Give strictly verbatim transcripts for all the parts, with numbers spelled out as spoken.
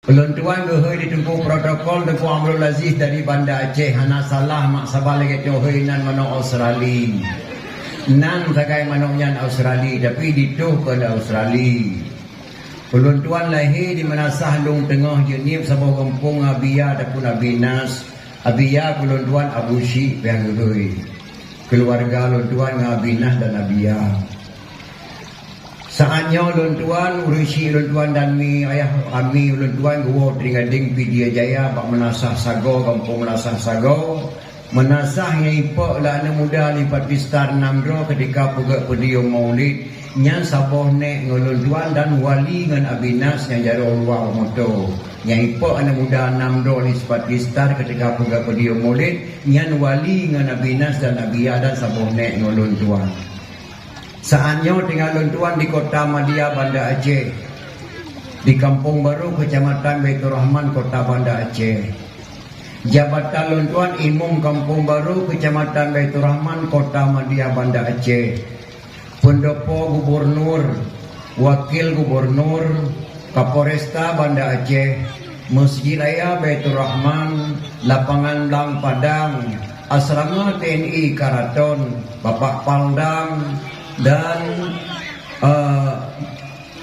Ulôn tuan geuhôi di Teungku protokol, Teungku Amrul Aziz dari Banda Aceh, hana salah mak saban lagée nyoe hôi nan manok Australi. Nan sagai manok nyan Australi, tapi ditoh kon Australi. Ulôn tuan lahé di Meunasah Lông Teungoh Jeunieb, saboh gampông Abia ataupun Abinas. Abia ulôn tuan Abu Syik piah geuhôi. Keuluwarga ulôn tuan ngon Abinas dan Abia. Saát nyoe ulôn tuan, ureuëng syiek ulôn tuan dan mi ayah ami ulôn tuan geuwoe teuingat deng Pidie Jaya bak Meunasah Sagoe, gampông Meunasah Sagoe. Meunasah nyang ipok lé aneuk muda Lipat Pistar nam droe keutika peugét podium Maulid, nyan saboh nék ngon ulôn tuan dan Wali ngon Abinas nyang jaroe luwa moto. Nyang ipok aneuk muda nam droe Lipat Pistar keutika peugét podium Maulid, nyan Wali ngon Abinas dan Abia dan saboh nék ngon ulôn tuan. Saát nyoe tinggai lôn tuan di Kota Madia Banda Aceh, di Kampung Baru, Kecamatan Baiturrahman, Kota Banda Aceh. Jabatan lôn tuan Imum Kampung Baru, Kecamatan Baiturrahman, Kota Madia Banda Aceh. Pendopo Gubernur, Wakil Gubernur, Kapolresta Banda Aceh, Masjid Raya Baiturrahman, Lapangan Blang Padang, Asrama T N I Karaton, Bapak Pangdam, dan, eh,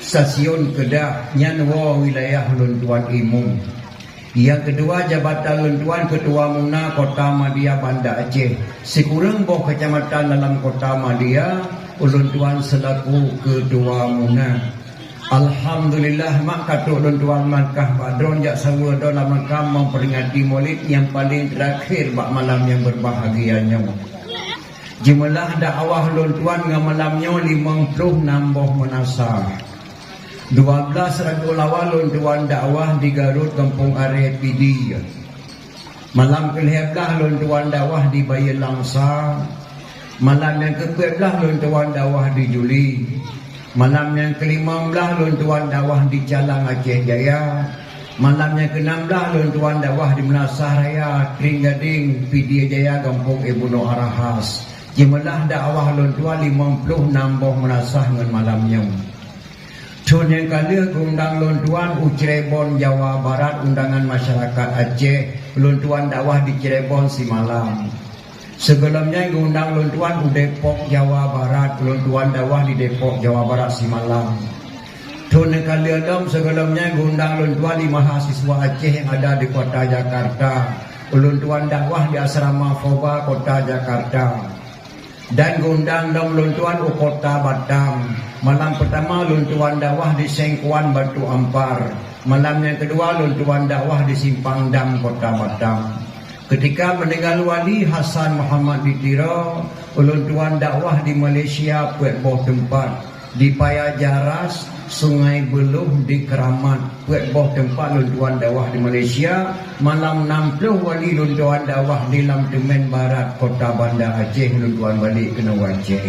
Stasiun Kedah, nyan woe wilayah lôn tuan Imum. Nyang keudua, jabatan lôn tuan Ketua Muna Kota Madia Banda Aceh. Sikureueng boh kecamatan dalam Kota Madia, ulôn tuan selaku Ketua Muna. Alhamdulillah, mak ka trok lôn tuan langkah bak droen jak saweue droen lam rangka memperingati Maulid nyang paling terakhir bak malam nyang berbahagia nyoe. Jeumeulah dakwah lôn tuan ngon malam nyoe limong ploh nam boh meunasah. Dua blaih Rabiul Awal lôn tuan dakwah di Garut, Gampông Aré Pidie. Malam keulhée blaih lôn tuan dakwah di Bayeue Langsa. Malam nyang keupeuet blaih lôn tuan dakwah di Juli. Malam nyang keulimong blaih lôn tuan dakwah di Calang, Aceh Jaya. Malam nyang keunam blaih lôn tuan dakwah di Meunasah Raya, Kring Gading, Pidie Jaya, Gampông Ibnu Arahas. Jeumeulah dakwah lôn tuan limong ploh nam boh meunasah ngon malam nyoe. Thon nyang ka lheueh geuundang lôn tuan u Cirebon, Jawa Barat, undangan masyarakat Aceh, lôn tuan dakwah di Cirebon simalam. Sigohlom nyan geuundang lôn tuan u Depok, Jawa Barat, lôn tuan dakwah di Depok, Jawa Barat simalam. Thon nyang ka lheueh lom sigohlom nyan geuundang lôn tuan di mahasiswa Aceh nyang ada di kota Jakarta, lôn tuan dakwah di Asrama Foba, kota Jakarta. Dan geuundang lom lôn tuan u Kota Batam. Malam peutama lôn tuan dakwah di Sengkuan, Batu Ampar. Malam nyang keudua lôn tuan dakwah di Simpang Dam, Kota Batam. Keutika meuninggal Wali Hasan Muhammad di Tiro, ulôn tuan dakwah di Malaysia peuet boh teumpat. Di Paya Jaras, Sungai Beuluh, di Keramat, peuet boh teumpat lôn tuan dakwah di Malaysia. Malam nam ploh Wali lôn tuan dakwah di Lam Teumèn Barat, Kota Banda Aceh, lôn tuan balek keunoe u Aceh.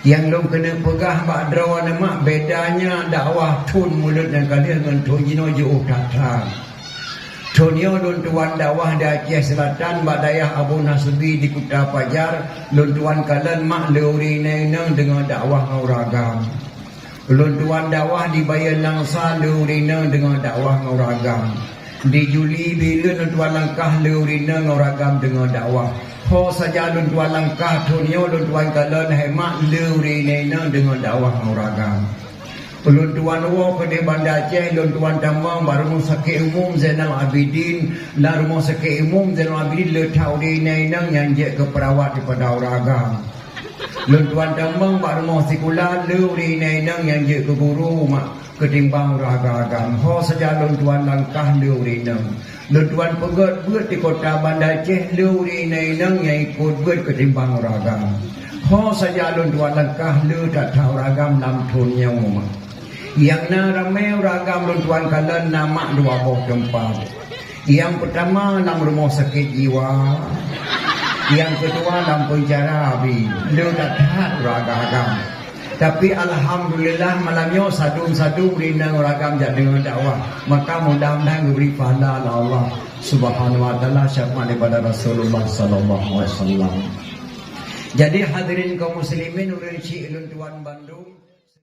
Nyang lôn keuneuk peugah bak droeneuh mak, bedanya dakwah thon mulod nyang ka lheueh ngon thon jinoe jiôh that-that. Thon nyoe lôn tuan dakwah di Aceh Selatan bak dayah Abu Nasbi di Kuta Pajar, lôn tuan kalon mak lé ureueng inong deungoe dakwah ngon ureueng agam. Lôn tuan dakwah di Bayeue Langsa lé ureueng inong deungoe dakwah ngon ureueng agam. Di Juli Bireuen lôn tuan langkah lé ureueng inong ngon ureueng agam deungoe dakwah. Ho saja lôn tuan langkah thon nyoe lôn tuan kalon hai mak lé ureueng inong deungoe dakwah ngon ureueng agam. Ulôn tuan woe keudeh Banda Aceh, lôn tuan tamong bak Rumoh Sakét Umum Zainal Abidin. Lam Rumoh Sakét Umum Zainal Abidin le that ureueng inong nyang jeuet keu peurawat dipada ureueng agam. Lôn tuan tamong bak rumoh sikula le ureueng inong nyang jeuet keu guru mak ketimbang ureueng agam-agam. Ho saja lôn tuan langkah le ureueng inong. Lôn tuan peugét beuet di kota Banda Aceh le ureueng inong nyang ikot beuet ketimbang ureueng agam. Ho saja lôn tuan langkah le that-that ureueng agam lam thon nyoe mak. Nyang na ramé ureueng agam lôn tuan kalon na mak dua boh teumpat. Nyang peutama lam rumoh sakét jiwa, nyang keudua lam peunjara abi. Le that-that ureueng agam-agam. Tapi alhamdulillah malam nyoe sadum-sadum ureueng inong ureueng agam jak deungoe dakwah. Maka mudah-mudahan geubri pahala lé Allah Subhanahu wa Taala syafaat daripada Rasulullah sallallahu alaihi wasallam. Jadi hadirin kaum muslimin, ureueng syiek lôn tuan bandum,